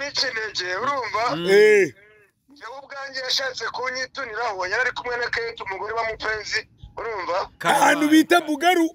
Emi Kinege, urumva, jewe ubwanjye yashatse kunyituniraho, yari ari kumwe na Kate, umugore wa Mupenzi, urumva. Ahantu bita Bugaru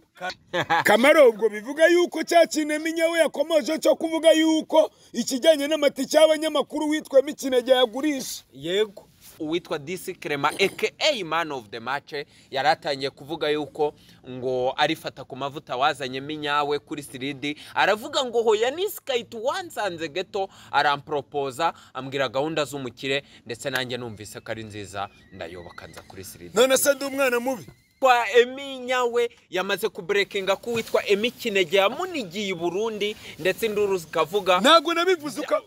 Kamaro. Ubwo bivuga yuko cya kintu Emi we yakomoje cyo kuvuga yuko ikijyanye n'amatike y'abanyamakuru witwa Emi Kinege yagurisha. Yego, uwitwa Disi Clement aka man of the match yari atangiye kuvuga yuko ngo arifata ku mavuta wazanyemo inyawe kuri siridi, aravuga ngo hoya, ni Sky2 wansanze ghetto, aramporopoza, ambwira gahunda z'umukire, ndetse nanjye numvise ko ari nziza, ndayoboka nza kuri siridi. None se ndi umwana mubi? Kwa Emi Nyawe yamaze kuburekinga ko uwitwa Emi Kinege yamunigiye i Burundi, ndetse induru zikavuga. Ntabwo nabivuze uka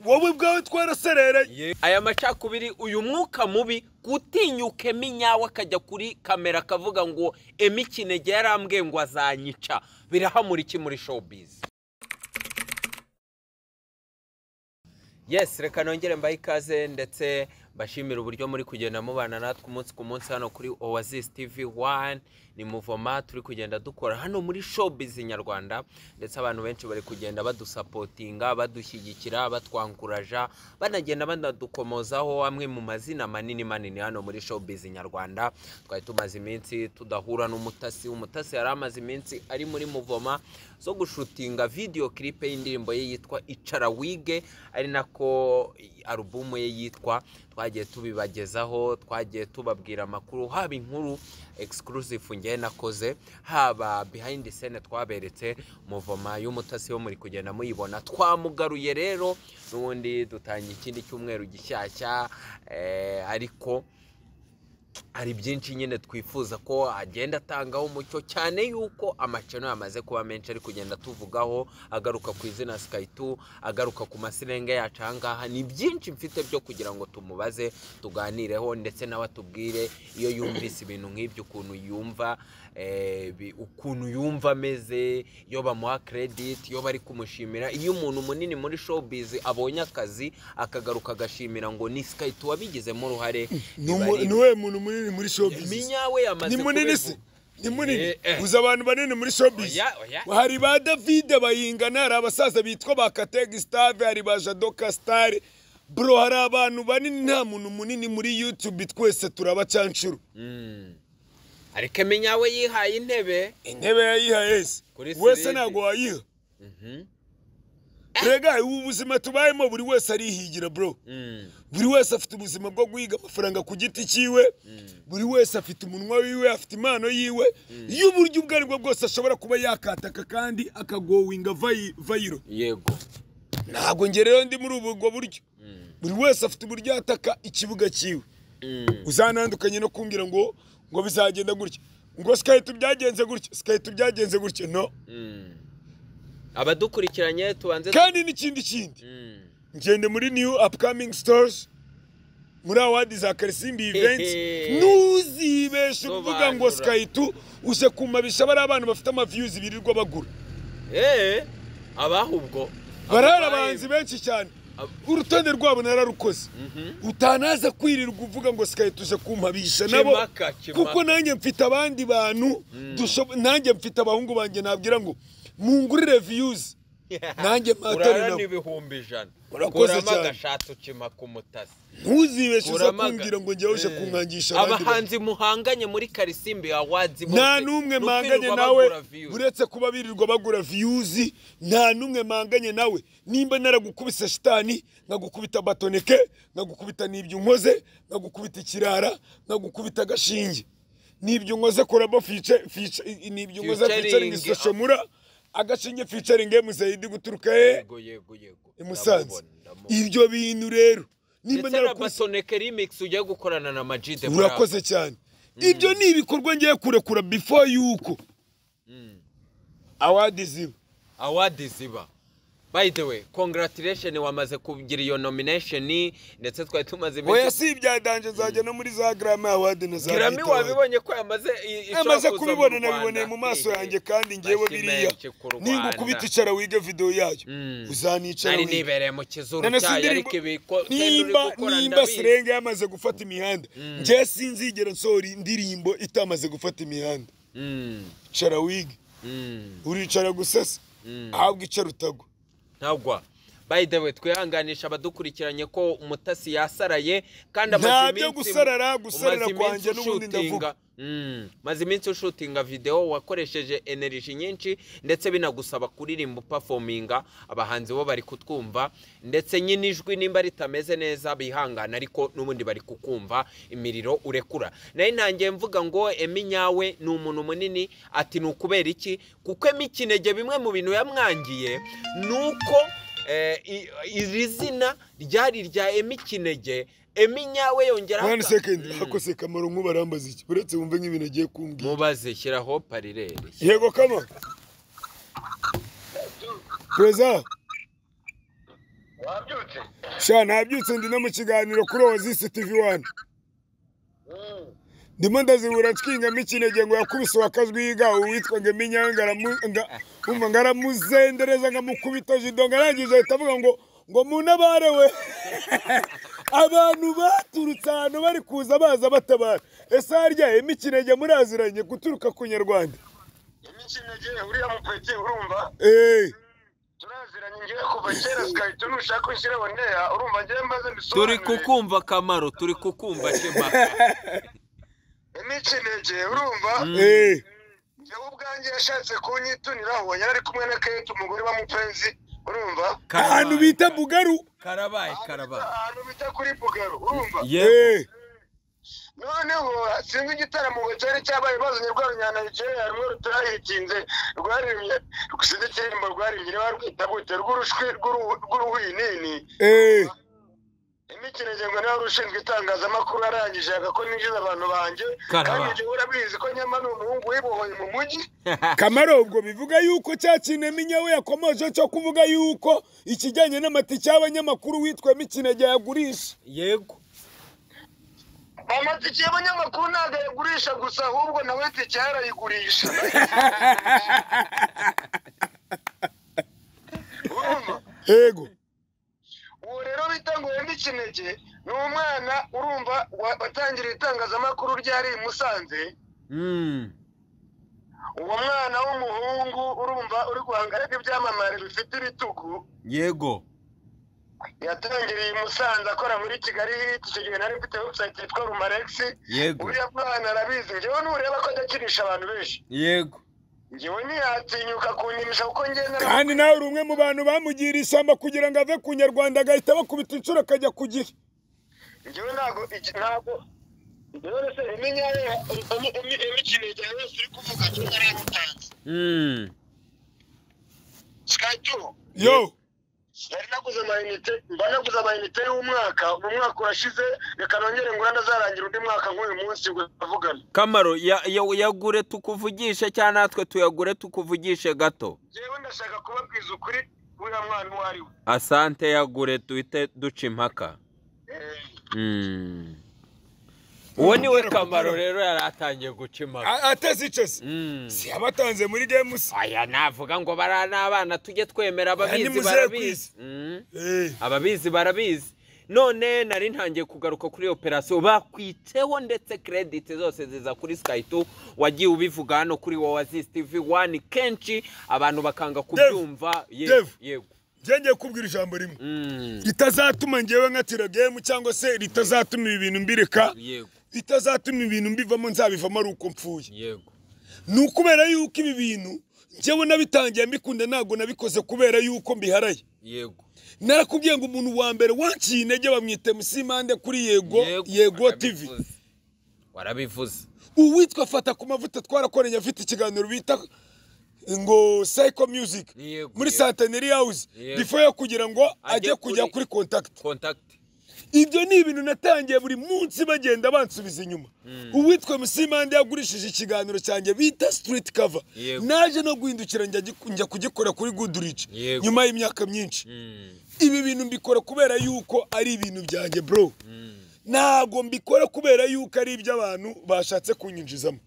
wowe ubwawe twaraserereye. Aya macakubiri, uyu mwuka mubi, gutinyuka Emi Nyawe akajya kuri kamera akavuga ngo Emi Kinege yarambwiye ngo azanyica, birahamura iki muri showbiz? Yes, reka nongere mbahe ikaze, ndetse mbashimire uburyo muri kugenda mubana natwe umunsi ku munsi hano kuri Oasis TV 1. Ni muvoma turi kugenda dukora hano muri showbiz nyarwanda, ndetse abantu benshi bari kugenda badusapotinga, badushyigikira, batwankuraja, banagenda banadukomozaho amwe mu mazina manini manini hano muri showbiz nyarwanda. Twari tumaze iminsi tudahura n'umutasi. Umutasi yari amaze iminsi ari muri muvoma zo gushutinga video clip y'indirimbo ye yitwa Icara Wige, ari nako alubumu ye yitwa. Twagiye tubibagezaho, twagiye tubabwira amakuru, haba inkuru exclusive ngewe nakoze, haba behind the scene twaberetse. Muvoma y'umutasi wo muri kugenda muyibona. Twamugaruye rero n'ubundi, dutangiye ikindi cyumweru gishyashya, ariko hari byinshi nyine twifuza ko agenda atangaho umucyo, cyane yuko amacano yamaze kuba menshi ari kugenda tuvugaho, agaruka ku izina Sky2, agaruka ku masirenge yacu aha ngaha. Ni byinshi mfite byo kugira ngo tumubaze, tuganireho, ndetse nawe atubwire iyo yumvise ibintu nk'ibyo ukuntu yumva, ukuntu yumva ameze iyo bamuha credit, iyo bari kumushimira, iyo umuntu munini muri showbiz abonye akazi akagaruka agashimira ngo ni Sky2 wabigizemo uruhare. Biba ari Ni uwuhe muntu munini muri showbiz? Minyawe yamaze Ni munini se? kubivuga. Ni munini? Eh. Uzi abantu banini muri showbiz? Oya, oya. Hari ba David Bayingana, hari abasaza bitwa ba Kate Gustave, hari ba Jado Castar, bro, hari abantu banini. Nta muntu munini muri YouTube, twese turabacanshuro. Ariko Minyawe yihaye intebe. Intebe yayihaye se? Kuri Wese Siridi. ntabwo wayiha. Rega ubu buzima tubayemo, buri wese arihigira, bro. Buri wese afite ubuzima bwo guhiga amafaranga ku giti cyiwe. Buri wese afite umunwa wiwe, afite impano yiwe y'uburyo ubwo aribwo bwose ashobora kuba yakataka kandi akagowinga viral. Ntabwo njye rero ndi muri ubwo buryo. Buri wese afite uburyo yataka ikibuga cyiwe. Uzanandukanye no kumbwira ngo bizagenda gutya, ngo Sky2 byagenze gutya, Sky2 byagenze gutya, no. Abadukurikiranye tubanze. Kandi n'ikindi kindi, ngende muri new upcoming stars muri award za Karisimbi Events, ntuzibeshe uvuga ngo Sobanura. Sky2 uje kumabisha bari abantu bafite ama views birirwa bagura. Abahubwo Barahari abahanzi benshi cyane, urutonde rwabo nararukoze. Utanaza kwirirwa uvuga ngo Sky2 uje kumpabisha nabo. Kimaka, kimaka. Kuko nanjye mfite abandi bantu, nanjye mfite abahungu banjye nabwira ngo mungurire views, nanjye mpatane Urarana nabo. 100,000. Urakoze Kuramo cyane. agashati ukima ku mutasi. Ntuzibeshe uza Kuramaga. kumbwira ngo njyewe uje kunkangisha abandi bantu. Abahanzi muhanganye muri Karisimbi Awards bose Nta n'umwe ni mpanganye ukwirirwa nawe. bagura views. Uretse kuba birirwa bagura views, nta n'umwe mpanganye nawe. Nimba naragukubise shitani, nkagukubita batoneke, nkagukubita n'ibyo unkoze, nkagukubita ikirara, nkagukubita agashinge n'ibyo unkoze, collabo feature n'ibyo unkoze, Featuring, featuring Soshomura, agashinge featuring Muzayidi guturuka he? Yego. I Musanze. Ndamubona, ndamubona. Ibyo bintu rero nimba Ndetse na narakubise Batoneke remix ugiye gukorana na Majide. Urakoze cyane. Ibyo ni ibikorwa ngiye kurekura before yuko award ziba. Award ziba. By the way, congratulation, wamaze kugira iyo nomination, ndetse twari tumaze Oya, iminsi. si ibya danger, nzajya no muri za Grammy Award na za Grammy Brit Award. wabibonye ko yamaze ishobora Namaze kuza mu kubibona, Rwanda. nabiboneye mu maso yanjye. Kandi ngewe Bashyi biriya menshi ku Rwanda. nimba ukubita icara wige video yayo, uzanicara Nari wige. nibereye mu kizuru None se cyayo, indirimbo ariko ibi ko uri nimba gukora nimba ndabizi. Sirenge yamaze gufata imihanda, njye sinzigera nsohora indirimbo itamaze gufata imihanda. Icara wige. Uricara gusesa, ahubwo icara utagwa. Ntagwa. By the way, twihanganisha abadukurikiranye ko Umutasi yasaraye kandi amaze Nta byo iminsi gusarara, gusarara umaze iminsi kwanjye n'ubundi ndavuga. ushutinga. Maze iminsi ushutinga video, wakoresheje energy nyinshi, ndetse binagusaba kuririmba, uperforminga. Abahanzi bo bari kutwumva, ndetse nyine ijwi nimba ritameze neza bihangana, ariko n'ubundi bari kukumva imiriro urekura. Nayo ntangiye mvuga ngo Emmy Nyawe ni umuntu munini. Ati ni ukubera iki? Kuko Emmy Kinege bimwe mu bintu yamwangiye ni uko iri zina ryari irya Emmy Kinege. Emmy Nyawe yongeraho One second. Ako se Kamaro, nk'ubarambaza iki? Uretse wumve nk'ibintu agiye kumbwira. Mubaze, shyiraho haut-parleur. Yego kama perezida. Wabyutse? Sha, nabyutse, ndi no mu kiganiro kuri Oasis TV 1. Ndimo ndazibura nshingamo Ikinege ngo yakubise uwakazwiga uwitwa ngo Eminyanga, umva, ngaramuzendereza, ngamukubita jido, ngarangije ahita avuga ngo munabare we. Abantu baturutse ahantu bari kuza baza batabara. Ese harya Emmy Kinege muraziranye guturuka ku Nyarwanda? Imikinege uriya mupeti, urumva? Eh. Turaziranye ngewe kuva kera. Sikahita nushaka ushyiraho neya, urumva? Ngewe maze Turi mbisobanure. kukumva Kamaro, turi kukumva Shema. Imikinege, urumva? Eh. Njyewe ubwanjye yashatse kunyituniraho, yari ari kumwe na Kate, umugore wa Mupenzi, urumva? Ahantu bita Bugaru. Karabaye, karabaye. Ahantu bita kuri Bugaru, urumva? Yego. Eh. Noneho sinzi igitaramo ngo cyari cyabaye, bazanye rwa runyanigeria rumwe rutahitinze rwaririmbye, sinzi ikirimbo rwaririmbye niba rwita gute, rw'urushwi rw'uruhwinini. Eh. Imikinege ngo niwe wari ushinzwe itangazamakuru, arangije yanga ko ninjiza abantu banjye. Karaba. Kandi njyewe urabizi ko nyama ni umuhungu wibohoye mu mujyi. Kamaro, ubwo bivuga yuko cya kintu Eminyawe yakomoje cyo kuvuga yuko ikijyanye n'amatike y'abanyamakuru witwa Mikinege yagurisha. Yego. Amatike y'abanyamakuru ntabwo ayagurisha gusa, ahubwo nawe itike yarayigurisha, urumva? Yego. Uwo rero bita ngo Emmy Kinege ni umwana, urumva, watangiriye itangazamakuru ryari i Musanze. Uwo mwana w'umuhungu, urumva, uri guhangana n'ibyamamare bifite ibitugu. Yatangiriye i Musanze akora muri Kigali Hit. Icyo gihe nari mfite website yitwa Rumarex. Uriya mwana arabizi. Njyewe nureba ko adakinisha abantu benshi. Njyewe ntiyatinyuka kunyimisha kuko ngenda. Kandi nawe uri umwe mu bantu bamugira ishyamba kugira ngo ave ku Nyarwanda, agahita bakubita inshuro akajya ku Gihe. Njyewe ntabwo ntabwo njyewe se iminyaye Emi Kinege wese uri kuvuga, njyewe naramutanze. Sky 2. Yo. Nari naguze amayinite, mba naguze amayinite y'umwaka. Ubu mwaka urashize, reka nongere ngura, ndazarangira undi mwaka nk'uyu munsi ngo tuvugane. Kamaro, yagure tukuvugishe, cyangwa natwe tuyagure tukuvugishe gato. Njyewe ndashaka kubabwiza ukuri uriya mwana uwo ari we. Asante, yagure duhite duca impaka. Uwo niwe Kamaro rero yari atangiye guca impaka. Ateze icyo se? Si abatanze muri games? Aya navuga ngo bariya n'abana, tujye twemera ababizi Ni muzehe. barabizi. Eh. Ababizi barabizi. None nari ntangiye kugaruka kuri operasiyo bakwiteho, ndetse credit zose ziza kuri Sky 2. Wagiye ubivuga hano kuri Oasis TV 1 kenshi, abantu bakanga kubyumva. Yego. Dev. Yego. Njye ngiye kubwira ijambo rimwe ritazatuma ngewe nkatira game, cyangwa se ritazatuma ibi bintu mbireka, ritazatuma ibintu mbivamo. Nzabivamo ari uko mpfuye. Ni ukubera yuko ibi bintu njyewe nabitangiye mbikunda, ntabwo nabikoze kubera yuko mbiharaye. Narakubwiye ngo umuntu wa mbere wanciye intege bamwita Musimande kuri Yego Yego TV. Warabivuze. Warabivuze. Uwitwa Fata ku Mavuta twarakoranye, afite ikiganiro bita ngo Psycho Music muri Centenary House before yo kugira ngo ajye kujya kuri Contact. Contact. Ibyo ni ibintu natangiye buri munsi bagenda bansubiza inyuma. Uwitwa Musimande yagurishije ikiganiro cyanjye bita Street Cover. Naje no guhindukira njya kugikora kuri Goodrich nyuma y'imyaka myinshi. Ibi bintu mbikora kubera yuko ari ibintu byanjye, bro. Ntabwo mbikora kubera yuko ari iby'abantu bashatse kunyinjizamo.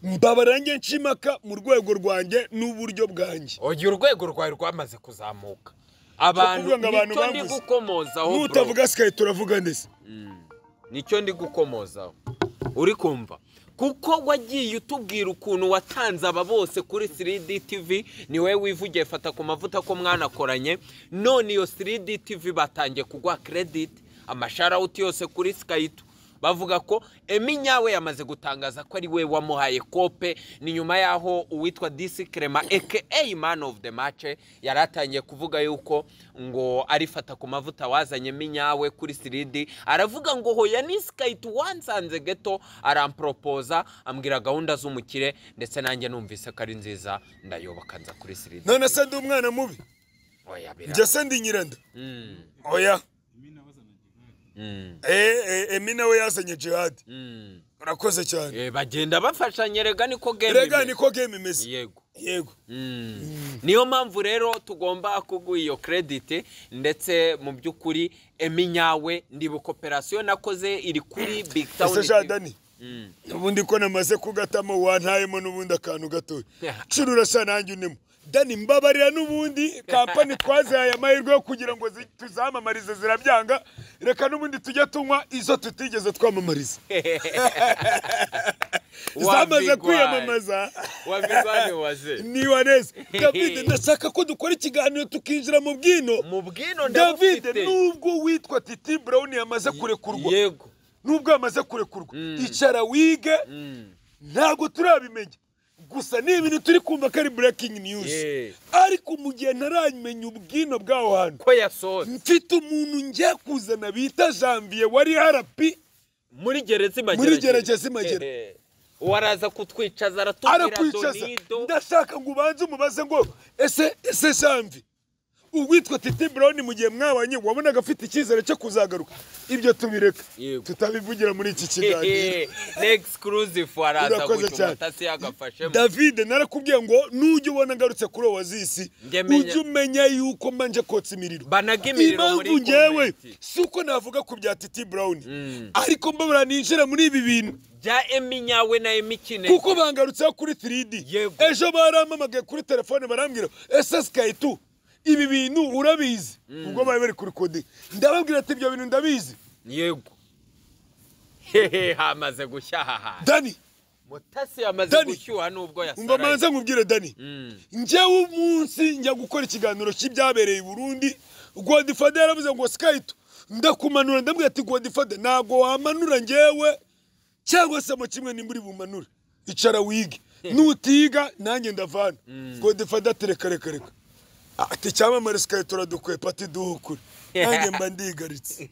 Mbabara njye nshimaka mu rwego rwanjye n'uburyo bwanjye. Oya, urwego rwawe rwamaze kuzamuka, abantu Kuvuga ngo abantu nicyo ndi bamvuze. gukomozaho, bro. Nutavuga Sky turavuga ndetse. Nicyo ndi gukomozaho, uri kumva Kuko wagiye utubwira ukuntu watanze aba bose kuri 3D TV, ni wowe wivugiye fata ku mavuta ko mwanakoranye. None iyo 3D TV batangiye kuguha credit, amasharawuti yose kuri Sky2, bavuga ko Emmy Nyawe yamaze gutangaza ko ari we wamuhaye kope. Ni nyuma yaho uwitwa DC Clement aka Man of the Match yari atangiye kuvuga yuko ngo arifata ku mavuta wazanye Emmy Nyawe kuri 3D, aravuga ngo hoya ni Sky2 wansanze geto arampropoza ambwira gahunda z'umukire, ndetse nanjye numvise ko ari nziza ndayoboka nza kuri 3D. None se ndi umwana mubi? Oya bira. Njye se ndi nyiranda? Oya. Emmy nawe yazanye Jihad. Urakoze cyane. Bagenda bafashanye, rega niko game. Rega niko game imeze. Yego. Yego. Niyo mpamvu rero tugomba kuguha iyo credit, ndetse mu by'ukuri Emmy Nyawe ndibuka operation nakoze iri kuri Big Town. Ese Jadani, ubundi ko namaze kugatamo wantayemo n'ubundi akantu gatoya. Curura sa nanjye unemo. Dani mbabarira n'ubundi kampani twazihaye amahirwe yo kugira ngo tuzamamarize zirabyanga, reka n'ubundi tujye tunywa izo tutigeze twamamariza. Zamaze kwiyamamaza. Ni waneze. David, ndashaka ko dukora ikiganiro tukinjira mu bwino. Mu bwino ndabufite. David, nubwo witwa Titi Brown yamaze kurekurwa. Yego. Nubwo yamaze kurekurwa. Icara wige. Ntago turabimenya. Gusa ni ibintu turi kumva ko ari breaking news. Ariko mu gihe ntaramenya ubwino bwaho hantu ko yasohotse, mfite umuntu njya kuzana bita Janvier wari RP muri gereza Mageragere. Waraza kutwicaza aratubwira Donido. Ndashaka ngo ubanze umubaze ngo ese Janvier uwitwa Titi Brown mu gihe mwabanye wabonaga afite icyizere cyo kuzagaruka? Ibyo tubireka tutabivugira muri iki kiganiro. Exclusive waraza gucumutasi yagafashemo. David, narakubwiye ngo nujye ubona ngarutse kuri Oasis ujye umenya yuko manje kotsa imiriro. Banaga imiriro muri ngewe si uko navuga ku bya Titi Brown, ariko mbabura ninjira muri ibi bintu bya Emmy Nyawe na Emmy Kinege, kuko bangarutseho kuri 3D. Ejo baramamagaye kuri telefone barambwira ese Sky2 ibi bintu urabizi? Ubwo bari bari kuri kode ndababwira ati ibyo bintu ndabizi. Yego. Hehe, hamaze gushyaha. Dani Mutasi yamaze gushyuha nubwo yasaraye. Umva manze nkubwire Dani, njyewe umunsi njya gukora ikiganiro cy'ibyabereye i Burundi, Godfather yaravuze ngo Sky2 ndakumanura. Ndabwira ati Godfather ntago wamanura njyewe cyangwa se mu kimwe nimba uri bumanure, icara wige, nutiga nanjye ndavana. Godfather ati reka reka reka, ati cyamamare Sky2 turadukwepa, ati duhukure, nanjye mba ndigaritse.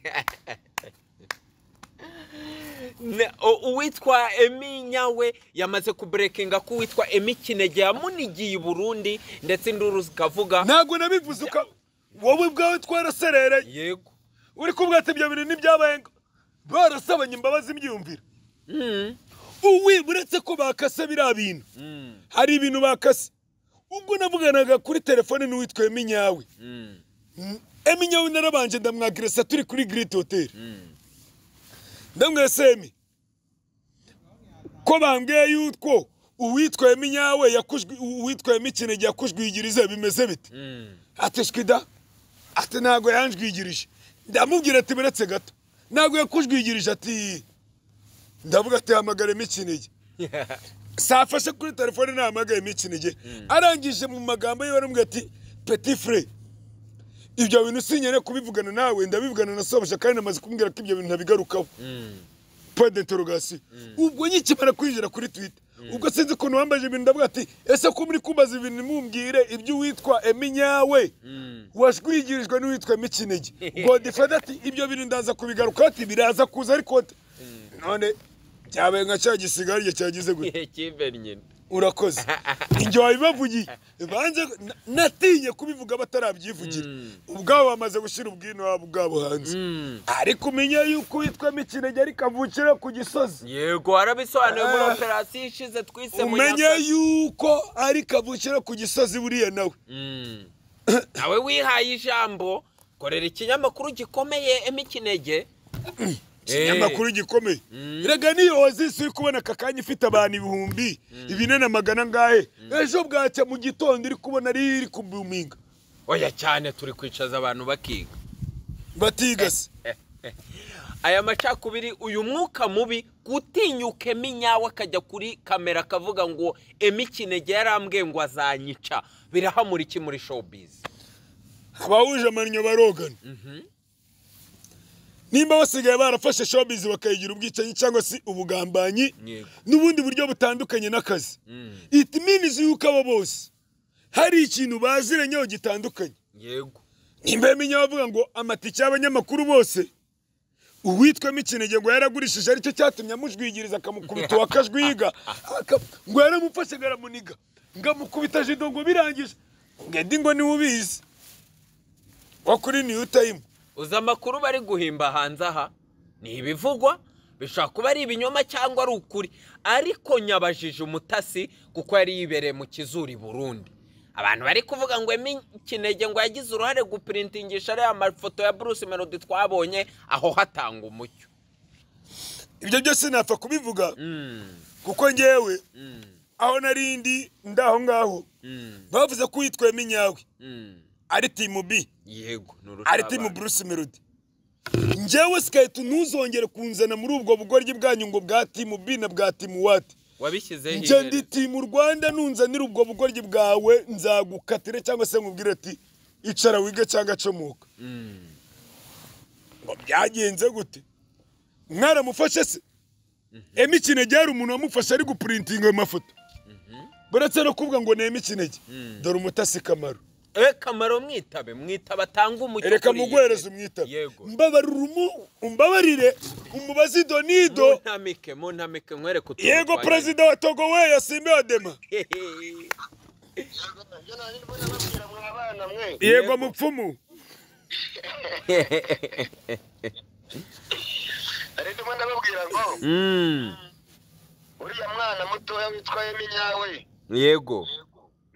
Uwitwa Emmy Nyawe yamaze kubreakinga ko uwitwa Emmy Kinege yamunigiye i Burundi, ndetse induru zikavuga. Ntabwo nabivuze uko wowe ubwawe twaraserereye. Yego. Uri kuvuga ati ibyo bintu ntibyabaye, barasabanye imbabazi imyumvira. Uwi uretse ko bakase biriya bintu, hari ibintu bakase. Ubwo navuganaga kuri telefone n'uwitwa Emmy Nyawe. Emmy Nyawe narabanje ndamwagresa turi kuri Great Hotel. Ndamwese Emmy ko bambwiye yuko uwitwa Emmy Nyawe yakujwe, uwitwa Emmy Kinege yakujwigirize bimeze bite? Ati shwida, ati ntago yanjwigirije. Ndamubwira ati beretse gato, ntago yakujwigirije. Ati ndavuga ati hamagara Emmy Kinege. Safashe kuri telefone nahamagaye Emmy Kinege, arangije mu magambo ye baramubwira ati petit frère, ibyo bintu sinyene kubivugana nawe, ndabivugana na sobasha kandi namaze kumbwira ko ibyo bintu ntabigarukaho. Point d'interrogation. Ubwo nyikimara kwinjira kuri Twitter, ubwo sinzi ukuntu wambaje ibintu, ndavuga ati ese ko muri kumbaza ibintu mumbwire ibyo witwa Emmy Nyawe washwigirijwe n'uwitwa Emmy Kinege. Godfather ati ibyo bintu ndaza kubigaruka, ati biraza kuza ariko none byabaye nka cya gisigaye cyagize gute? Kimbe nyine. Urakoze. Injye wabibavugiye banze natinye kubivuga batarabyivugira. Ubwabo bamaze gushira ubwino bwabo hanze. Ariko umenye yuko witwa Emmy Kinege ariko avukira ku Gisozi. Yego, arabisobanuye muri operation ishize twise mu Umenye yuko ariko avukira ku Gisozi buriya nawe. Nawe wihaye ijambo, korera ikinyamakuru gikomeye Emmy Kinege. Ikinyamakuru gikomeye. Rega niyo Oasis uri kubona aka kanya ifite abantu 4400 ngahe. Ejo bwacya mu gitondo uri kubona ari kubuminga. Oya cyane turi kwicaza abantu bakiga. Batiga se. Aya macakubiri, uyu mwuka mubi, gutinyuka Emmy Nyawe akajya kuri kamera akavuga ngo Emmy Kinege yarambwiye ngo azanyica, birahamura iki muri showbiz? Abahuje amannyo barogana. Nimba basigaye barafashe showbiz bakayigira ubwicanyi cyangwa se ubugambanyi n'ubundi buryo butandukanye n'akazi, it means yuko abo bose hari ikintu baziranyeho gitandukanye. Yego. Nimba Emmy Nyawe avuga ngo amatike y'abanyamakuru bose uwitwa Emmy Kinege ngo yaragurishije, aricyo cyatumye amujwigiriza akamukubita uwakajwiga, ngo yaramufashe aramuniga ngo amukubita jido ngo birangije, ngo Eddy ngo niwe ubizi wa kuri New Time. Uzi amakuru bari guhimba hanze aha ni ibivugwa, bishobora kuba ari ibinyoma cyangwa ari ukuri, ariko nyabajije umutasi kuko yari yibereye mu kizuri i Burundi. Abantu bari kuvuga ngo Emmy Kinege ngo yagize uruhare gupurintingisha ariya mafoto ya Bruce Melody twabonye, aho hatanga umucyo. Ibyo byose napfa kubivuga kuko ngewe aho narindi ndaho ngaho bavuze ko uwitwa Emmy Nyawe ari team B. Yego, ari team Bruce Melody. Njyewe Sky2 ntuzongere kunzana muri ubwo bugoryi bwanyu ngo bwa team B na bwa team what. Wabishyizeho Njye ndi team Rwanda, nunzanira ubwo bugoryi bwawe nzagukatire cyangwa se nkubwire ati icara wige cyangwa comoka. Ngo byagenze gute? Mwaramufashe se? Emmy Kinege yari umuntu wamufashe ari gupurintinga ayo mafoto. Buretse no kuvuga ngo ni Emmy Kinege, dore umutasi Kamaro. Kamaro mwitabe, mwitabe atanga umucyo. Reka muguhereze umwitabe. Mbabarire umubaze Idonido. Muntamike nkwereke utuntu. Yego, perezida wa Togo we yasimbe Adema. Yego mupfumu. Ariko ndababwira ngo uriya mwana mutoya witwa Emmy Nyawe. Yego.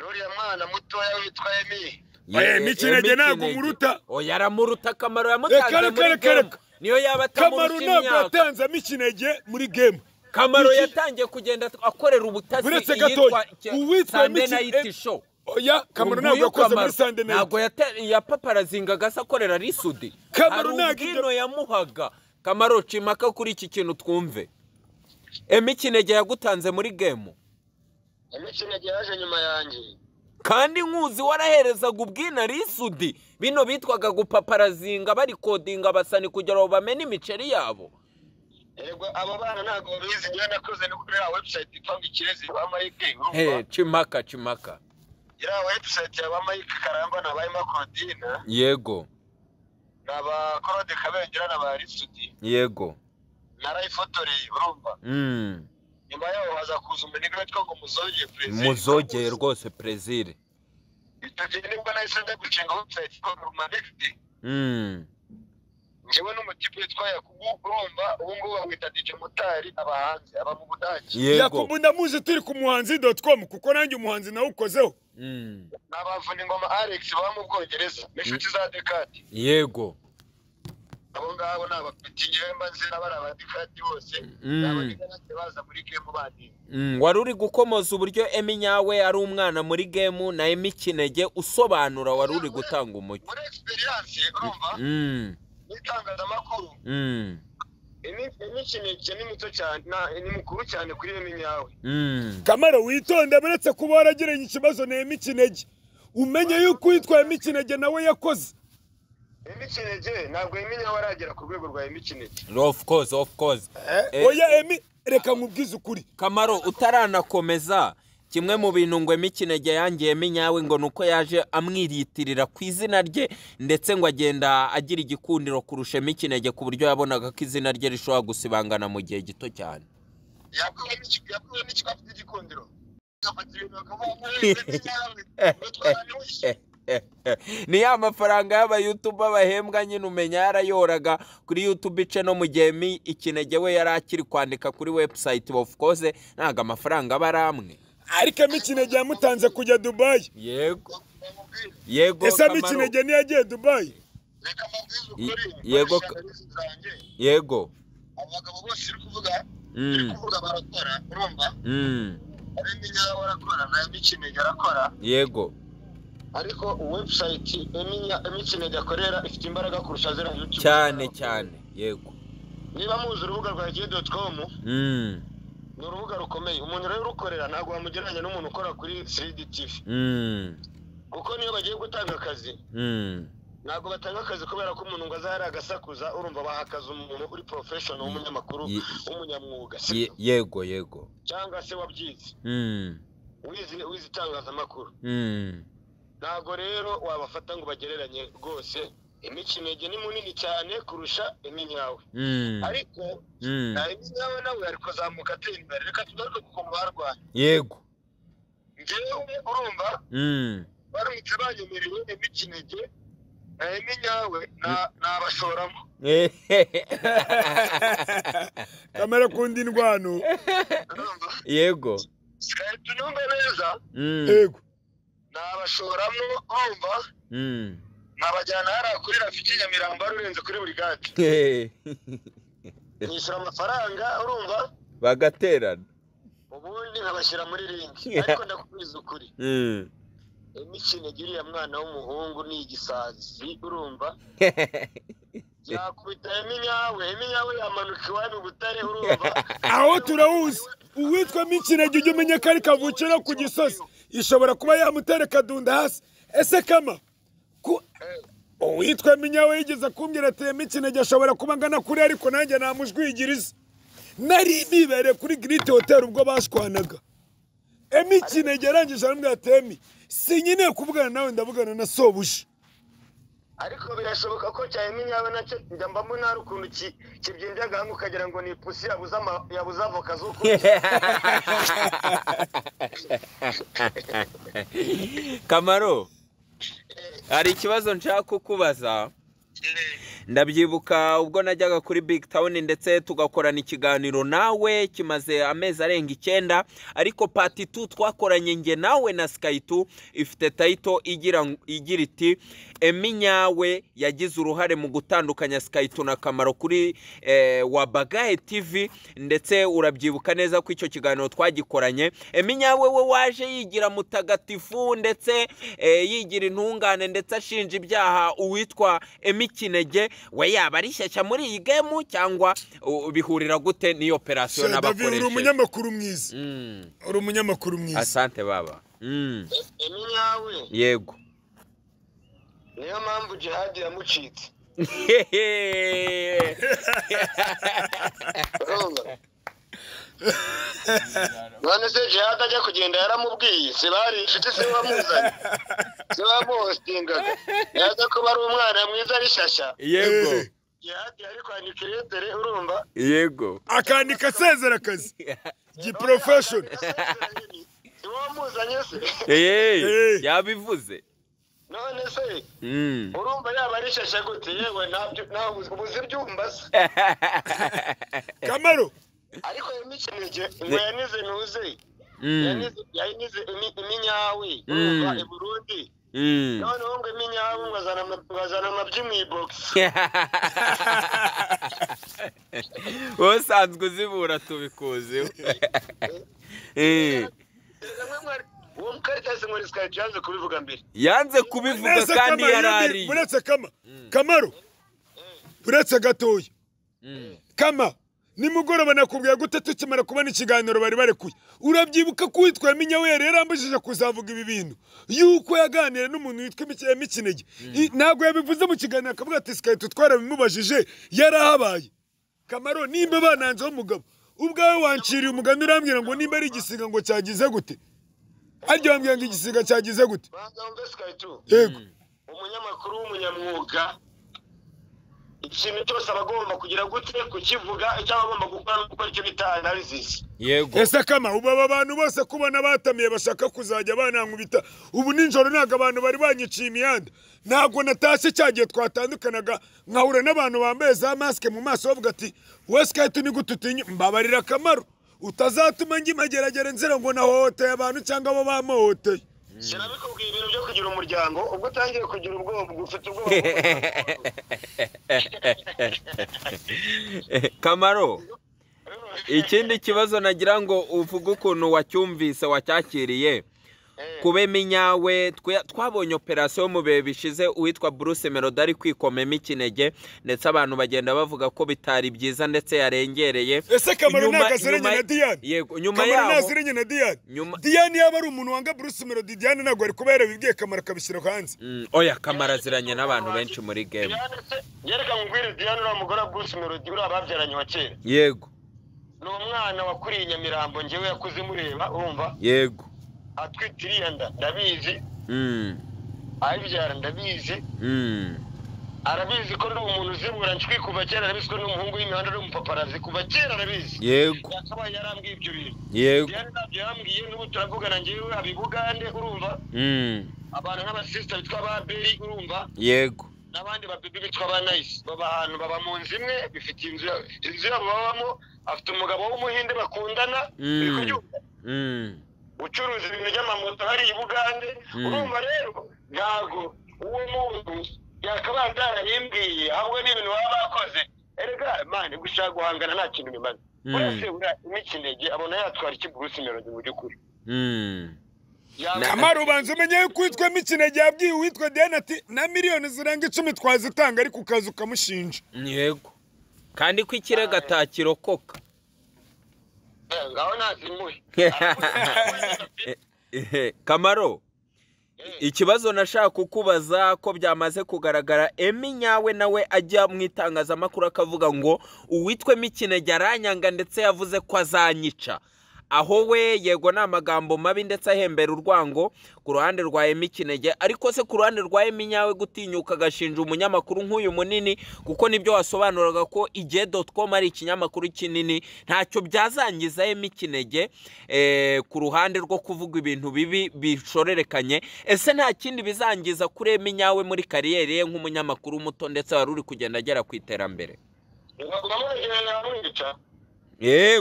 Uriya mwana mutoya witwa Emmy. Emmy Kinege ntabwo umuruta. Oya aramuruta, Kamaro yamutanze muri game. Niyo yaba atamurusha imyaka. Kamaro ntabwo yatanze Emmy Kinege muri game. Kamaro yatangiye kugenda akorera ubutasi iyitwa Sunday Night Show. Oya, Kamaro ntabwo yakoze muri Sunday Night. Ntabwo yapaparazingaga se akorera Risudi. Kamaro ntabwo yamuhaga. Kamaro cimaka kuri iki kintu twumve. Emmy Kinege yagutanze muri game. Emmy Kinege yaje nyuma yanjye. Kandi nkuzi waraherezaga ubwina Risudi. Bino bitwaga gupaparazinga bari kodinga abasani kugira ngo bamenye imiceri yabo. Yego, abo bana ntabwo babizi, njye nakoze no kuri ya website itwa Ikirezi ba Mike. Cimaka cimaka. Ira website ya ba Mike Karamba na ba Makodina. Yego. Na ba Claude Kabengera na ba Risudi. Yego. Narayifotoreye urumva. Nyuma yaho haza kuza umuniga witwa ngo Muzogeye Plaisir. Muzogeye rwose Plaisir. Icyo gihe nibwo nahise njya gushinga website yitwa Rumanex. Njyewe n'umutipe witwa Yakubu urumva, ubu ngubu bamwita DJ Motari, aba hanze, aba mu Budage. Yakubu ndamuzi turi ku muhanzi.com kuko nanjye umuhanzi nawukozeho. N'abavuna ingoma Alex baba mu Bwongereza n'inshuti za Dekati. Yego. Abo ngabo ni abapeti, njyewe mba nzi n'abari abadekati bose, n'abadekati baza muri game bandi. Wari uri gukomoza uburyo Emmy Nyawe ari umwana muri game na Emmy Kinege usobanura, wari uri gutanga umucyo. Muri experience urumva? N'itangazamakuru. Emmy Kinege ni muto cyane, ni mukuru cyane kuri Emmy Nyawe. Kamaro witonde, buretse kuba waragiranye ikibazo na Emmy Kinege, umenye yuko uwitwa Emmy Kinege nawe yakoze. Emmy Kinege ntabwo Emmy Nyawe aragera ku rwego rwa Emmy Kinege. Of course, of course. Oya Emmy, reka nkubwize ukuri. Kamaro utaranakomeza, kimwe mu bintu ngo Emmy Kinege yangiye Emmy Nyawe ngo nuko yaje amwiritirira ku izina rye, ndetse ngo agenda agira igikundiro kurusha Emmy Kinege ku buryo yabonaga ko izina rye rishobora gusibangana mu gihe gito cyane. Yakuwe n'iki afite igikundiro? Ni ya mafaranga y'aba YouTube bahembwa nyine, umenya yarayoraga kuri YouTube ice no mu gihe Emmy Kinege we yari akiri kwandika kuri website, of course ntago amafaranga aba ari amwe. Ariko Emmy Kinege yamutanze kujya Dubai. Yego. Yego. Ese Emmy Kinege ntiyagiye Dubai? Reka mbabwize ukuri. Yego. Yego. Abagabo bose uri kuvuga, uri kuvuga barakora, urumva? Emmy Nyawe arakora na Emmy Kinege arakora. Yego. Ariko website Emmy Kinege akorera ifite imbaraga kurusha ziriya YouTube. Cyane cyane. Yego. Niba muzi urubuga rwa igihe.com, ni urubuga rukomeye. Umuntu rero urukorera ntabwo wamugereranya n'umuntu ukora kuri 3D TV, kuko niyo bagiye gutanga akazi, ntabwo batanga akazi kubera ko umuntu ngo azahari agasakuza. Urumva, baha akazi umuntu uri professional, w'umunyamakuru, w'umunyamwuga, sibyo? Yego yego. Cyangwa se wabyize, wize itangazamakuru. Ntabwo rero wabafata ngo bagereranye rwose. Imikinege ni munini cyane kurusha Eminyawe, ariko Eminyawe nawe ari kuzamuka atera imbere. Reka tugaruke ku kuntu barwanye. Njyewe urumva, baramutse banyemereye Emikinege na Eminyawe, nabashoramo. Kamera kundi ndwano. Urumva? Yego. Tunyumve neza. Yego. Nabashoramo, urumva, nkabajyana hariya kuri Rafiki Nyamirambo, wari urenze kuri burigade, nishyura amafaranga, urumva, bagaterana, ubundi nkabashyira muri ring. Ariko ndakubwiza ukuri, Emikinege, uriya mwana w'umuhungu ni igisazi, urumva, yakubita Eminyawe, Eminyawe yamanuka iwabo i Butare, urumva. Aho turawuzi. Uwitwa Mikinege, ujya umenya ko ari kavukira ku Gisozi, ishobora kuba yamutera akadunda hasi. Ese Kama, uwitwa Minyawe yigeze kumbwira ati Mikinege ashobora kuba angana kuri, ariko nanjye namujwigiriza. Nari nibereye kuri Girite Hotel ubwo bashwanaga. Emikinege arangije aramubwira ati: "Emi, sinkeneye kuvugana nawe, ndavugana na sobuja." Ariko birashoboka ko cya Eminyawe nacyo njya mbamo ntari ukuntu kibyimbye agahanga ukagira ngo ni ipusi yabuze avoka zo kurya. Kamaro, hari ikibazo nshaka kukubaza. Ndabyibuka ubwo najyaga kuri Big Town ndetse tugakorana ikiganiro nawe kimaze amezi arenga 9, ariko part 2 twakoranye nge nawe na Sky 2 ifite title igira iti: "Eminyawe yagize uruhare mu gutandukanya Sky 2 na Kamaro kuri Wabagahe TV." Ndetse urabyibuka neza ko icyo kiganiro twagikoranye. Eminyawe we waje yigira mutagatifu ndetse yigira intungane, ndetse ashinja ibyaha uwitwa Emikinege. We yaba ari shyashya muri iyi game cyangwa bihurira gute n'iyo operation David, uri n'abakoresheje? umunyamakuru mwiza, uri umunyamakuru mwiza. Asante baba. Eminyawe, Yego. niyo mpamvu Jihadi yamucitse, urumva? None se Jihadi ajya kugenda yaramubwiye? Se bari inshuti? Se wamuzanye? Se wamuhostingaga? Yaza kuba ari umwana mwiza, ari shyashya, Jihadi yari kwandika iretere, urumva? Yego. Akandika asezera akazi giprofession. Si wamuzanye se? Yabivuze. None se urumva yaba ari shyashya gute? Yewe, ntabyo ntabwo ubuze ibyumba se? Kamaro. Ariko Emikinege ngo yanize ntuze, yanize Iminyawe, urumva, i Burundi. Noneho ngo Iminyawe ngo azana amabyi mu ibogisi. Wowe usanzwe uzibura, tubikuziho. Uwo mukaritasi ngo ni Sky yanze kubivuga mbere. Yanze kubivuga Nese kandi Kamaro, yarariye. Uretse Kama, Kamaro, uretse gatoya. Kama, nimugoroba nakubwiye gute tukimara kubona ikiganiro bari barekuye? Urabyibuka ko uwitwa Minyawe yari yarambujije kuzavuga ibi bintu, yuko yaganira n'umuntu witwa Mikinege? Ntabwo yabivuze mu kiganiro, akavuga ati Sky twarabimubajije, yarahabaye. Kamaro, nimba bananzeho umugabo, ubwawe wanciriye umugani, urambwira ngo nimba ari igisiga ngo cyagize gute? Aryo wambwira ngo igisiga cyagize gute? Banza wumve, Sky 2. Yego. Umunyamakuru w'umunyamwuga, ikintu cyose aba agomba kugira gute? Kukivuga. Icyo aba agomba gukora ni gukora icyo bita analysis. Ese Kama, ubu aba bantu bose kubona batamiye bashaka kuzajya banankubita ubu nijoro, ntabwo abantu bari banyiciye imihanda? Ntabwo natashye cya gihe twatandukanaga nkahura n'abantu bambaye za masike mu maso, bavuga ati: "We Sky, ni gute utinya?" Mbabarira Kamaro, utazatuma njya imageragere nzira ngo nahohoteye abantu cyangwa abo bamuhoteye. Sinabikubwiye ibintu byo kugira umuryango? Ubwo utangiye kugira ubwoba, ubwo ufite ubwoba. Kamaro, ikindi kibazo nagira ngo uvuge ukuntu wacyumvise, wacyakiriye. Kube Minyawe twabonye operation mu bihe bishize uwitwa Bruce Melody ari kwikomema ikinege, ndetse abantu bagenda bavuga ko bitari byiza ndetse yarengereye. Ese Kamaro nagaziranye na Diane? Yego, nyuma Kamaro yaho nagaziranye na Diane. Diane yaba ari umuntu wanga Bruce Melody, Diane ntabwo ari kuba yarabibwiye Kamaro akabishyira hanze. Oya, Kamaro aziranye n'abantu benshi muri game. Yereka ngwire Diane uriya mugore wa Bruce Melody uriya babyaranye wa kera. Yego. Ni umwana wakuriye Nyamirambo, njyewe yakuze mureba, urumva? Yego. Atwitiriye nda ndabizi. Ayibyara ndabizi. Arabizi ko ndi umuntu uzibura nshwi kuva kera, arabizi ko ndi umuhungu w'imihanda, ndi umupaparazi kuva kera arabizi. Yego. Yakabaye yarambwiye ibyo bintu. Yego. Diane ntabyo yambwiye, n'ubu turavugana njyewe abibugande, urumva? Abantu nk'abasista bitwa ba Berry, urumva? Yego. N'abandi babibi bitwa ba Nice baba ahantu baba mu nzu imwe, bifite inzu yabo babamo, afite umugabo w'umuhinde bakundana, uri kubyumva? Ucuruza ibintu by'amamoto hari i Bugande. Urumva rero ntabwo uwo muntu yakabaye yarabimbwiye, ahubwo ni ibintu baba bakoze. Erega mani gushaka guhangana nta kintu bimaze. Uretse imikinege abona yatwara iki Bruce Melody mu by'ukuri. Kamaro ubanza umenye yuko witwa Mikinege yabwiye uwitwa Diane ati na miliyoni zirenga 10 twazitanga, ariko ukaza ukamushinja. Yego. Kandi ko ikirego atakirokoka. Ngaho nazimuhe. Kamaro, ikibazo nashaka kukubaza ko byamaze kugaragara Emmy Nyawe nawe ajya mu itangazamakuru akavuga ngo uwitwe Mikinege aranyanga ndetse yavuze ko azanyica. Aho we yego ni amagambo mabi ndetse ahembera urwango ku ruhande rwa Emmy Kinege, ariko se ku ruhande rwa Emmy Nyawe gutinyuka agashinja umunyamakuru nk'uyu munini, kuko nibyo wasobanuraga ko igihe.com ari ikinyamakuru kinini, ntacyo byazangiza Emmy Kinege ku ruhande rwo kuvuga ibintu bibi bishorerekanye. Ese nta kindi bizangiza kuri Emmy Nyawe muri kariyeri ye nk'umunyamakuru muto ndetse wari uri kugenda agera ku iterambere?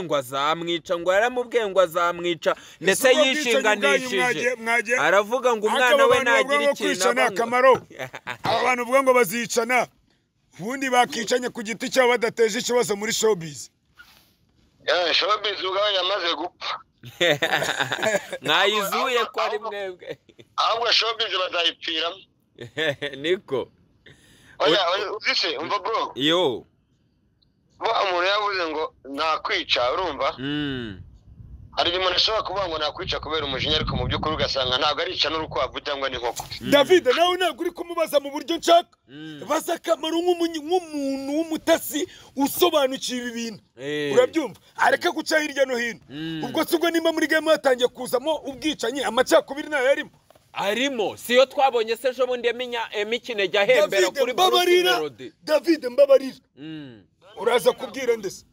Ngo azamwica, ngo yaramubwiye ngo azamwica, ndetse yishinganishije aravuga ngo umwana we nagira ikintu. Akamaro aba bantu uvuga ngo bazicana, ubundi bakicanye ku giti cyabo badateje ikibazo muri showbiz. Showbiz ubwayo yamaze gupfa. Mwayizuye ko ari mwebwe, ahubwo showbiz bazayipfiramo. Niko oya uzise umva bro. Yo. Umuntu yavuze ngo nakwica, urumva? Hari igihe umuntu ashobora kuvuga ngo nakwica kubera umujinya, ariko mu by'ukuri ugasanga ntabwo arica n'urukwavu cyangwa n'inkoko. David nawe ntabwo uri kumubaza mu buryo nshaka. Baza Kamaro nk'umuntu w'umutasi usobanukiwe ibi bintu. Urabyumva? Areka guca hirya no hino. Ubwo si ubwo nimba muri game hatangiye kuzamo ubwicanyi, amacakubiri nayo yarimo. Arimo, siyo twabonye se ejo bundi Emmy Kinege ahembera kuri Bruce Melody. David mbabarira. Uraza kubwira ndese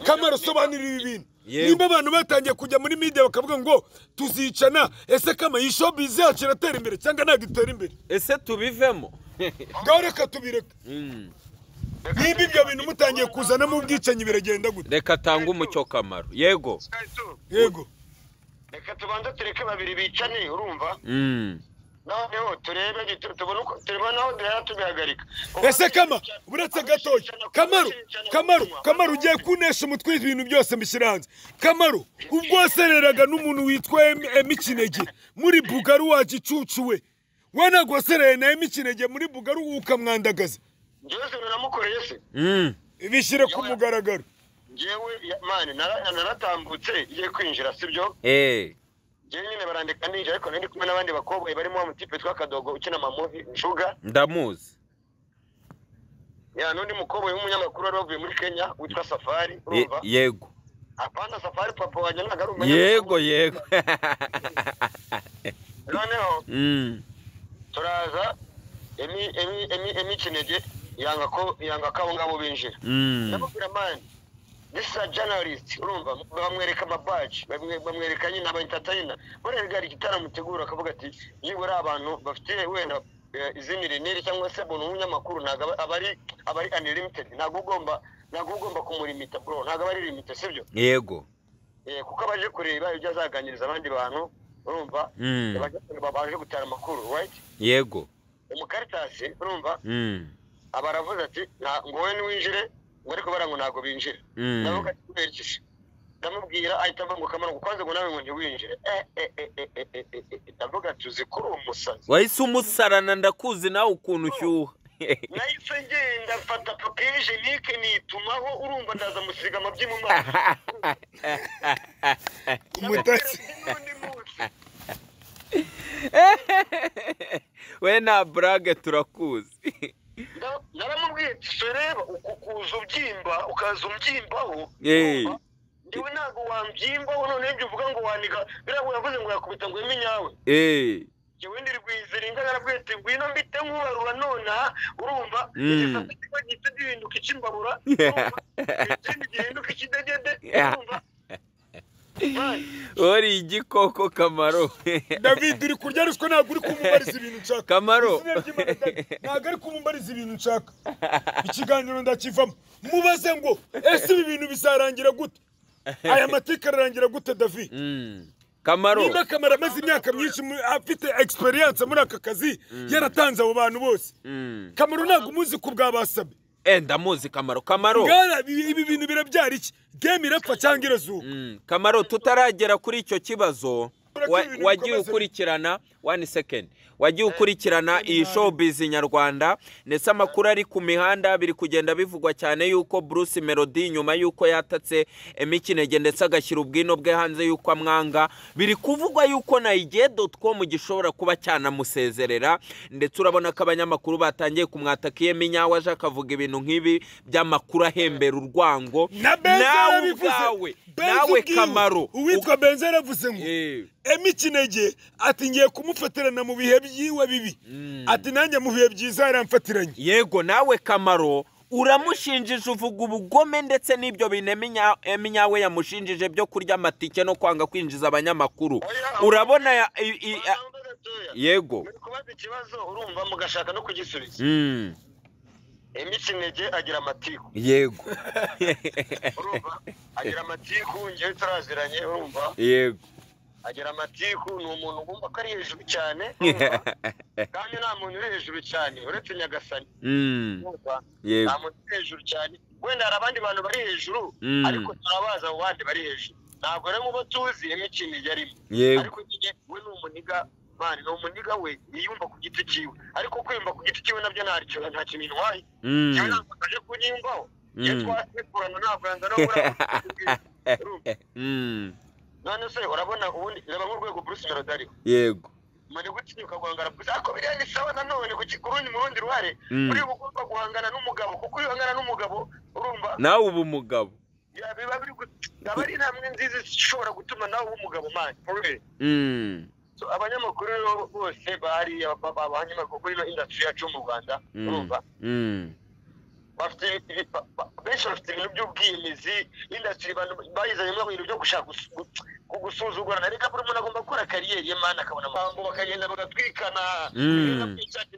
Kamaro sobanura ibi bintu. Nimba abantu batangiye kujya muri media bakavuga ngo tuzicana, ese kama iyi showbiz yacu iratera imbere cyangwa ntabwo itera imbere? Ese tubivemo? Ngaho reka tubireka. Nimba ibyo bintu mutangiye kuzanamo ubwicanyi biragenda gute? Reka tanga umucyo Kamaro. Yego. Yego. Reka tubanze tureke babiri bicane, urumva? Noneho turebe tubone uko tureba naho duhera tubihagarika. Ese Kama uretse gatoya, Kamaro ugiye kunesha umutwe ibintu byose mbishyira hanze. Kamaro ubwo wasereraga n'umuntu witwa Emmy Kinege muri Bugaru wa gicucu we ntabwo wasereye na Emmy Kinege muri Bugaru ukamwandagaza. Njyewe naramukoreye se? Bishyire ku mugaragaro. Njyewe mani naratambutse igiye kwinjira, sibyo? Njyewe nyine barandika ninjira, ariko nari kumwe n'abandi bakobwa barimo wa mutipe twa Kadogo ukina amamuvi Nshuga. Ndamuzi. Ya n'undi mukobwa w'umunyamakuru wari wavuye muri Kenya witwa Safari, urumva? Yego. Apana Safari papa wanjye ntabwo ari umunyamakuru. Yego yego. Noneho turaza Emmy Kinege yanga ko abo ngabo binjira. Ndamubwira mani, this is a journalist, urumva? Bamwereka amabaji, bamwereka nyine aba entertainer. Buriya hari igitaramo mutegura akavuga ati nibura abantu bafite wenda izindi rineri cyangwa se bona umunyamakuru ntabwo aba ari unlimited, ntabwo ugomba kumulimita bro, ntabwo aba ari limited, sibyo? Yego. Kuko abaje kureba ibyo azaganiriza abandi bantu, urumva? Baje gutara amakuru, right? Yego. Umukaritasi, urumva? Aba aravuze ati ngo wowe niwinjire, ngo ariko barango ntabwo binjira. Ndavuga ati kubera iki? Ndamubwira ahita avuga ngo Kamaro ngo kwanze ngo nawe ngo ntiwinjire. Ndavuga tuzi ko uri umusazi. Wahise umusarana ndakuzi nawe ukuntu ushyuha. Nahise ngenda mfata papier hygiénique nitumaho, urumva ndaza musiga amabyi mu maso. Umutasi. N'undi munsi. We na burage turakuzi. Naramubwiye ati reba uku kuza ubyimba ukaza umbyimbaho. Ndiwe ntabwo wambyimbaho, none ibyo uvuga ngo waniga biriya yavuze ngo yakubita ngo iminyawe. Njyewe ndi rwiziringa narabwiye ati ngwino mbite nkubarura nonaha, urumva igisate kimwe gihita gihinduka icy'imbabura, ikindi gihinduka ikidegede, urumva. Uri igikoko Kamaro. David uri kurya ruswa, ntabwo uri kumumbariza ibintu nshaka. Kamaro. Ntabwo ari kumumbariza ibintu nshaka. Ikiganiro ndakivamo. Mubaze ngo ese ibi bintu bizarangira gute? Aya mateka ararangira gute David? Kamaro. Niba Kamaro amaze imyaka myinshi afite experience muri aka kazi, yaratanze abo bantu bose. Kamaro ntabwo umuzi ku bwa basabe. Ndamuzi Kamaro. Kamaro. Ibi bintu birabyara iki? Game irapfa cyangwa irazuka? Kamaro, tutaragera kuri icyo kibazo, wagiye ukurikirana 1 second. Wagiye ukurikirana iyi showbiz nyarwanda, ndetse amakuru ari ku mihanda biri kugenda bivugwa cyane yuko Bruce Melody nyuma yuko yatatse Emmy Kinege ndetse agashyira ubwino bwe hanze yuko amwanga, biri kuvugwa yuko na igihe.com gishobora kuba cyanamusezerera, ndetse urabona ko abanyamakuru batangiye kumwataka Emmy nyawe aje akavuga ibintu nk'ibi by'amakuru ahembera urwango. Nawe ubwawe, nawe Kamaro, uwitwa Benzo yaravuze ngo Emmy Kinege ati ngiye kumufatirana mu bihe byiwe bibi, ati nanjye mu bihe byiza yaramfatiranye. Yego, nawe Kamaro uramushinjije uvuga ubugome ndetse n'ibyo bintu Emmy nyawe yamushinjije byo kurya amatike no kwanga kwinjiza abanyamakuru. Urabona yego kubaza ikibazo urumva mugashaka no kugisubiza. Emmy Kinege agira amatiku. Yego. Urumva agira amatiku, ngewe turaziranye, urumva. Yego. Agira amatiku, ni umuntu ugomba ko ari hejuru cyane, kandi nta muntu uri hejuru cyane uretse Nyagasani. Yego. Nta muntu uri hejuru cyane, wenda hari abandi bantu bari hejuru, ariko turabaza abo bandi bari hejuru. Ntabwo rero mubo tuzi Emmy Kinege arimo. Ariko nyine we ni umuniga, bani ni umuniga, we yiyumva ku giti cyiwe, ariko kwiyumva ku giti cyiwe nabyo nta kintu intwaye. Njyewe ntabwo aje kunyiyumvaho, iyo twasekurana ntabwo yanzana urabona. None se urabona ubundi reba nk'urwego Bruce Melody ariho. Yego. Mane gutinyuka guhangana Bruce, ariko biriya ni sawa nanone ku rundi mu rundi ruhare, uri ugomba guhangana n'umugabo, kuko iyo uhangana n'umugabo urumva nawe uba umugabo. Biba biri aba ari intambwe nziza ishobora gutuma nawe uba umugabo man. So abanyamakuru rero bose bari abanyamakuru kuri ino industry yacu mu Rwanda, urumva bafite benshi bafite ibintu by'ubwiyemezi, industry bayizanyemo ibintu byo gushaka gusuzugurana. Reka buri muntu agomba gukora kariyeri ye man, akabona amagambo bakagenda bagatwikana,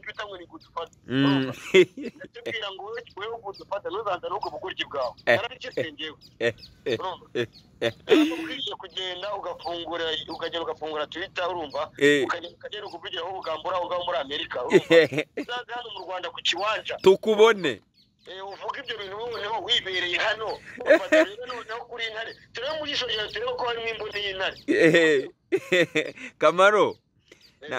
twita ngo ni gudufata. Ndakubwira ngo wewe gudufata ntuzanza n'ubwo bugoryi bwawe, narabiketse ngewe. Urumva ukwiye kugenda ugafungura, ukagenda ugafungura Twitter, urumva ukagenda ukuvugiraho ubugambura aho ngaho muri Amerika, urumva uzaze hano mu Rwanda ku kiwanja tukubone. Uvuga ibyo bintu noneho wibereye hano, noneho kuri intare turebe mu jisho ryawe, turebe ko harimo imboni y'intare. Kamaro,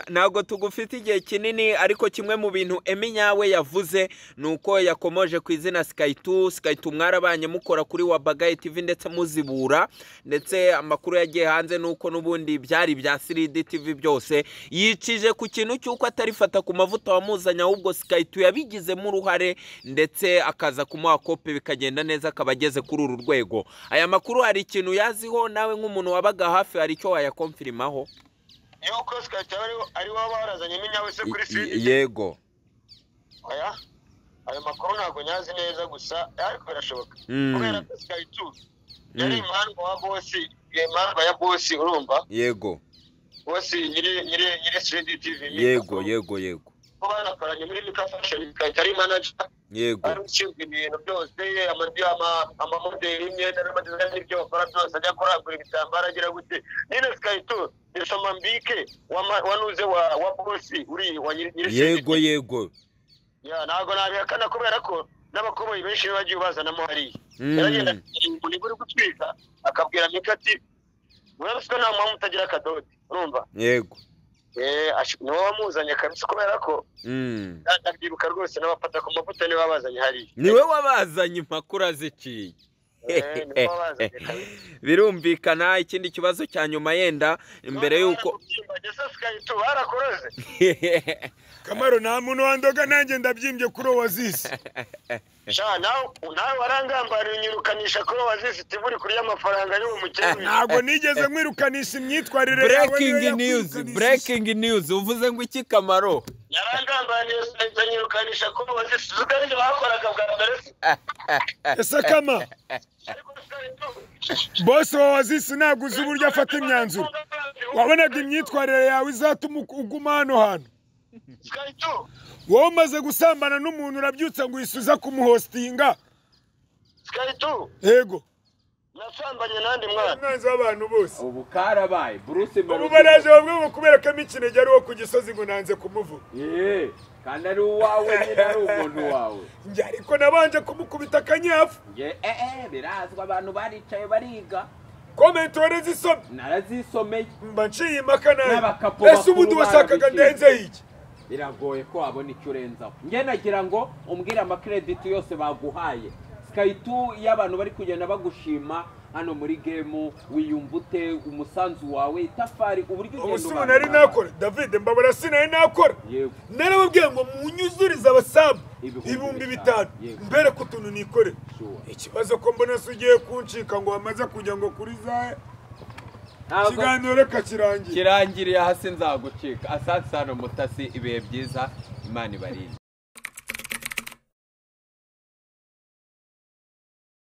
ntabwo tugufite igihe kinini, ariko kimwe mu bintu Emmy nyawe yavuze ni uko yakomoje ku izina Sky2. Sky2 mwarabanye mukora kuri Wabagayi TV ndetse muzibura, ndetse amakuru yagiye hanze nuko n'ubundi byari bya 3D TV byose, yicije ku kintu cy'uko atarifata ku mavuta wamuzanye, ahubwo Sky2 yabigizemo uruhare ndetse akaza kumuha kope bikagenda neza akaba ageze kuri uru rwego. Aya makuru hari ikintu yaziho nawe nk'umuntu wabaga hafi, hari icyo wayakonfirimaho? Yuko Sky2 ari waba warazanye Emmy se kuri 3D? Yego. Oya, ayo makuru ntabwo nyazi neza gusa ariko birashoboka. Kubera ko Sky2 yari impandwa wa bosi, impandwa ya bosi, urumva? Yego. Bosi nyiri 3D TV. Yego yego yego. Ko banakoranye muri Mika Fashion, Sky2 ari manager. Yego. Ari ushinzwe ibintu byose, amamodeli y'imyenda n'amadizayini n'ibyo bakora byose, ajya kurangura ibitambaro agira gute. Nyine Sky2 Mambike wanuze wa bosi uri wa nyiri. Yego yego. Ya ntabwo nabihakana kubera ko n'abakoboyi benshi bagiye bazanamo hariya. Yaragenda umuntu uri gutwika akabwira Mika ati urabona nta mpamvu utagira akadodi, urumva? Yego. Niwe wamuzanye kabisa kubera ko ndabyibuka rwose n'abafata ku mavuta niwe wabazanye hariya. Niwe wabazanye impakura ziciye. Birumvikana. Ikindi kibazo cya nyuma yenda imbere yuko Kamaro nta muntu wandoga nanjye ndabyimbye kuri Oasis. Sha nawe warangambariye unyirukanisha kuri Oasis tiburi kuri amafaranga y'uwo mukene. Ntabwo nigeze nkwirukanisha imyitwarire yawe. Breaking news, breaking news. Uvuze ngo iki Kamaro? Yarangambariye unyirukanisha kuri Oasis zugarije bakoraga bwa mbere. Ese Kama boss wa Oasis ntabwo uzi uburyo afata imyanzuro. Wabonaga imyitwarire yawe izatuma uguma hano hantu. Wowe umaze gusambana n'umuntu urabyutsa ngo uyisuza kumuhostinga. Yego. Nasambanye nandi mwana. Mwanzi w'abantu bose. Ubu karabaye Bruce Melody. Ubu baraje bamwe ngo kubera ko imikinege ari wo ku gisozi ngo nanze kumuvuga. Kandi ari uwawe nyine ari umuntu wawe. Njye ariko nabanje kumukubita akanyafu. Njye birazwa abantu baricaye bariga. Comment warazisomye? Narazisomeye. Mba nciye impaka nawe. Ese ubundi washakaga ndenze iki? Biragoye ko wabona icyo urenzaho. Njye nagira ngo umbwire amakrediti yose baguhaye. Sky2 y'abantu bari kugenda bagushima hano muri game, wiyumva ute umusanzu wawe itafari uburyo ugenda ubana? Nari nakora David mbabara sinari nakora. Narababwiye ngo munyuzurize abasabu 5000 mbere ko utuntu nikore. Ikibazo ko mbona sugiye kuncika ngo wamaze kujya ngo kuri za kiganiro reka kirangiye. Kirangiriye hasi nzagucika. Asante sana Mutasi, ibihe byiza, Imana ibarinde.